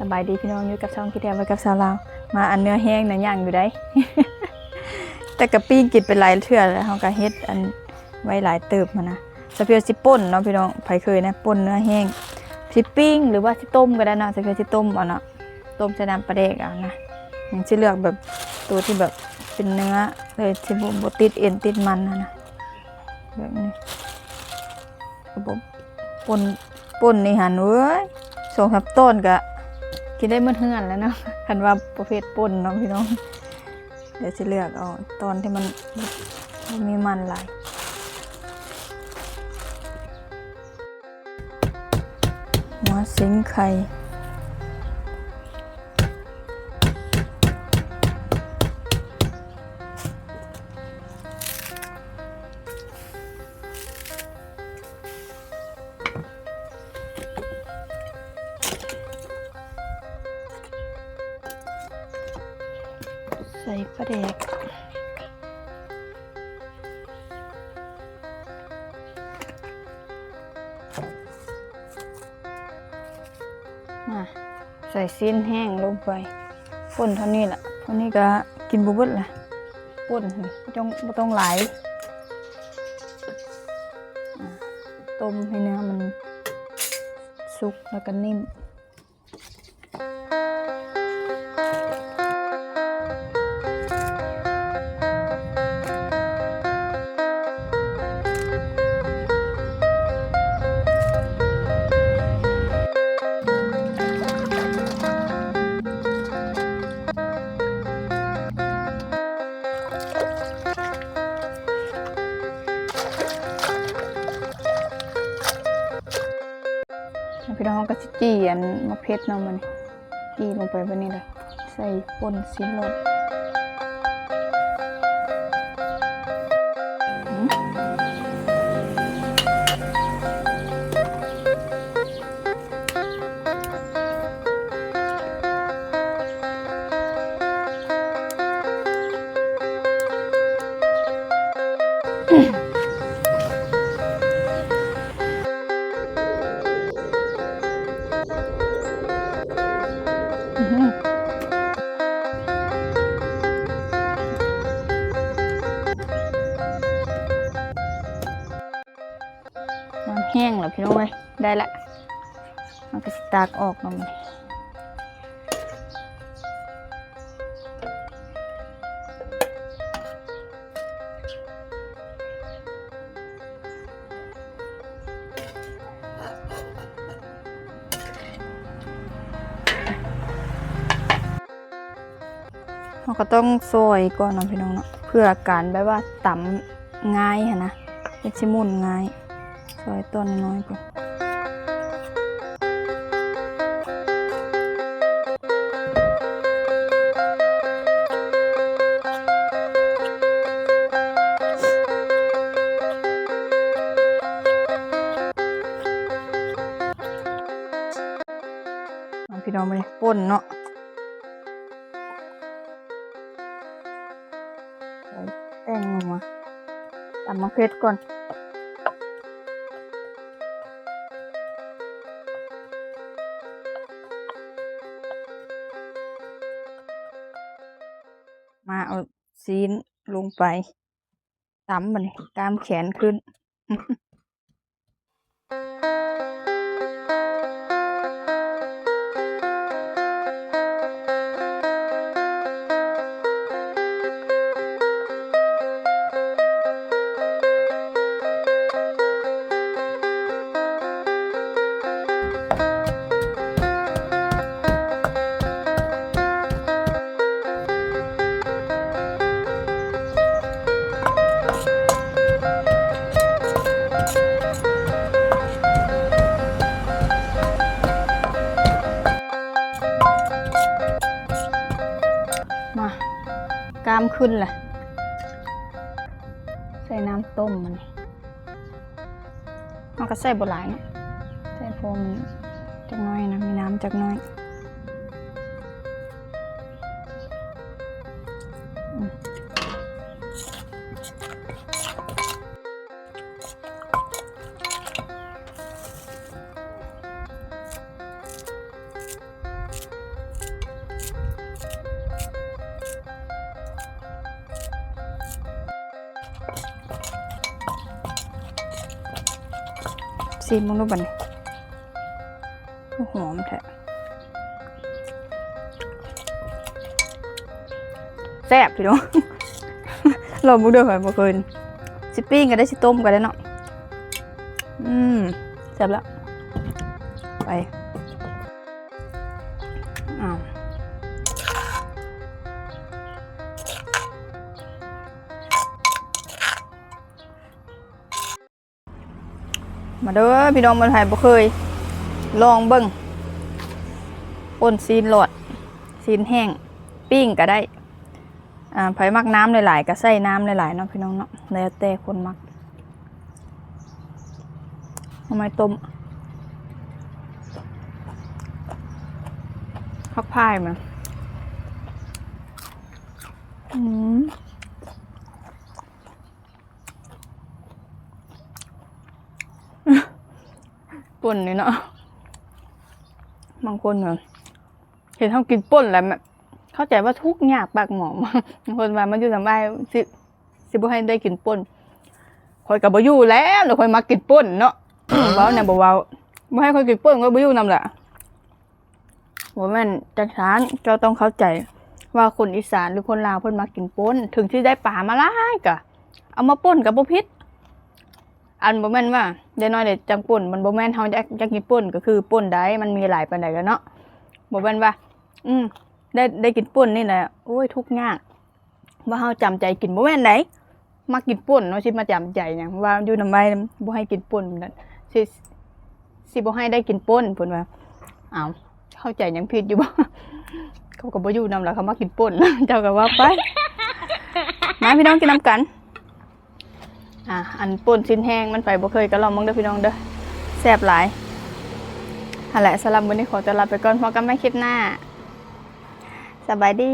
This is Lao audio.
ສະບາຍດີພີ່ນ້ອງ ຢູ່ກັບຊ່ອງຄິດແທ້ໄວ້ກັບສາວລາວ. ມາອັນເນື້ອແຫ້ງນະ ຍ່າງຢູ່ໃດ ແຕ່ກະປີ້ງກິນໄປຫຼາຍເທື່ອແລ້ວ ເຮົາກະເຮັດອັນໄວ້ຫຼາຍເຕີບຫັ້ນນະ. ສາວພຽວຊິປົ່ນເນາະພີ່ນ້ອງ ໃຜເຄີຍນະ ປົ່ນເນື້ອແຫ້ງ ຊິປີ້ງ ຫຼືວ່າຊິຕົ້ມກະໄດ້ເນາະ. ສາວພຽວຊິຕົ້ມເອົາເນາະ ຕົ້ມໃສ່ນ້ຳປາແດກເອົານະ. ຍັງຊິເລືອກແບບໂຕທີ່ແບບເປັນເນື້ອເລີຍ ຊິບໍ່ ບໍ່ຕິດເອັນຕິດມັນຫັ້ນນະ ແບບນີ້. ກະບໍ່ ປົ່ນ ປົ່ນນີ້ຫັ້ນເວີຍ ສອງສາມຕອນກະກິນໄດ້ໝົດເຮືອນແລ້ວເນາະ ຄັນວ່າປະເພດປົ່ນເນາະພີ່ນ້ອງ. ດຽວຊິເລືອກເອົາຕອນທີ່ມັນບໍ່ມີມັນຫຼາຍ. ຫົວສິງໄຄ ໃສ່ປາແດກ ມາ ໃສ່ຊີ້ນແຫ້ງລົງໄປ ປົ່ນເທົ່ານີ້ລະ ເທົ່ານີ້ກະກິນບໍ່ເບິດລະ ປົ່ນ ບໍ່ຕ້ອງ ບໍ່ຕ້ອງຫຼາຍ. ອາ ຕົ້ມໃຫ້ເນື້ອມັນສຸກແລ້ວກະນິ້ມ. ພີ່ນ້ອງ ເຮົາກະຊິຈີ່ອັນໝາກເຜັດເນາະ ມື້ນີ້ ຈີ່ລົງໄປແບບນີ້ເລີຍ ໃສ່ປົ່ນຊີ້ນໂລດ. ນ້ຳແຫ້ງແລ້ວພີ່ນ້ອງເອີຍ ໄດ້ລະ ເຮົາກະຊິຕັກອອກເນາະ. ເຮົາກະຕ້ອງຊອຍກ່ອນເນາະພີ່ນ້ອງເນາະ ເພື່ອການແບບວ່າຕຳງ່າຍຫັ້ນນະ ມັນຊິໝຸ່ນງ່າຍ. ຊອຍຕອນນ້ອຍໆກ່ອນ. ມາພີ່ນ້ອງ ບາດນີ້ປົ່ນເນາະ ໃສ່ແປ້ງນົວ ຕຳໝາກເຜັດກ່ອນ. ມາເອົາຊີ້ນລົງໄປ ຕຳບາດນີ້ ກ້າມແຂນຂຶ້ນ. ມາ ກ້າມຂຶ້ນລະ ໃສ່ນ້ຳຕົ້ມມັນ. ເຮົາກະໃສ່ບໍ່ຫຼາຍເນາະ ໃສ່ພໍມັນຈັກໜ້ອຍນະ ມີນ້ຳຈັກໜ້ອຍ. ອືມ. ຊີມເບິ່ງດູບັດນີ້. ໂອ້ ຫອມແທ້ ແຊບພີ່ນ້ອງ. ລອງເບິ່ງເດີ ຂ້ອຍບໍ່ເຄີຍ. ຊິປີ້ງກໍໄດ້ ຊິຕົ້ມກໍໄດ້ເນາະ. ອືມ ແຊບແລ້ວ. ໄປ ອ້າວ. ມາເດີພີ່ນ້ອງ ບໍ່ໃຜບໍ່ເຄີຍ ລອງເບິ່ງ ປົ່ນຊີ້ນຫຼອດ ຊີ້ນແຫ້ງ ປີ້ງກໍໄດ້. ອ່າ ໃຜມັກນ້ຳຫຼາຍໆ ກໍໃສ່ນ້ຳຫຼາຍໆເນາະພີ່ນ້ອງເນາະ ແລ້ວແຕ່ຄົນມັກ. ເອົາມາຕົ້ມ ຜັກພາຍມາ ອືມ. ປົ່ນນີ້ເນາະ ບາງຄົນເນາະ ເຫັນເຮົາກິນປົ່ນແລ້ວແບບ ເຂົ້າໃຈວ່າທຸກຍາກປາກໝອງ. ບາງຄົນວ່າມາຢູ່ນຳອ້າຍ ຊິ ຊິບໍ່ໃຫ້ໄດ້ກິນປົ່ນ. ຂ້ອຍກໍບໍ່ຢູ່ແລ້ວ ແລ້ວຂ້ອຍມັກກິນປົ່ນເນາະ. ເວົ້າແນວບໍ່ເວົ້າ ບໍ່ໃຫ້ຂ້ອຍກິນປົ່ນ ຂ້ອຍບໍ່ຢູ່ນຳລະ. ບໍ່ແມ່ນຈັ່ງຊັ້ນ ເຈົ້າຕ້ອງເຂົ້າໃຈວ່າຄົນອີສານ ຫຼື ຄົນລາວເພິ່ນມັກກິນປົ່ນ. ເຖິງຊິໄດ້ປາມາຫຼາຍກະເອົາມາປົ່ນກໍບໍ່ຜິດ. ອັນ ບໍ່ແມ່ນວ່າໄດ້ໜ້ອຍໄດ້ຈັ່ງປົ່ນ ມັນບໍ່ແມ່ນເຮົາຢາກ ຢາກກິນປົ່ນກໍຄືປົ່ນໄດ້ ມັນມີຫຼາຍປານໃດກໍເນາະ. ບໍ່ແມ່ນວ່າ ອືມ ໄດ້ ໄດ້ກິນປົ່ນນີ້ແຫຼະ ໂອ້ຍ ທຸກຍາກ. ວ່າເຮົາຈຳໃຈກິນ ບໍ່ແມ່ນໃດ໋ ມັກກິນປົ່ນເນາະ ຊິມາຈຳໃຈຫຍັງ ວ່າຢູ່ນຳອ້າຍບໍ່ໃຫ້ກິນປົ່ນ ຊິ ຊິບໍ່ໃຫ້ໄດ້ກິນປົ່ນ ເພິ່ນວ່າ. ອ້າວ ເຂົ້າໃຈຫຍັງຜິດຢູ່ບໍ່? ເຂົາກໍບໍ່ຢູ່ນຳລະ ເຂົາມັກກິນປົ່ນ ເຈົ້າກໍວ່າໄປ. ມາພີ່ນ້ອງກິນນຳກັນ. ອ່າ ອັນປົ່ນຊີ້ນແຫ້ງ ມັນໃຜບໍ່ເຄີຍກໍລອງເບິ່ງເດີພີ່ນ້ອງເດີ ແຊບຫຼາຍ. ຫັ້ນແຫຼະ ສຳລັບມື້ນີ້ຂໍຕົວລາໄປກ່ອນ ພົບກັນໃໝ່ຄລິບໜ້າ. ສະບາຍດີ.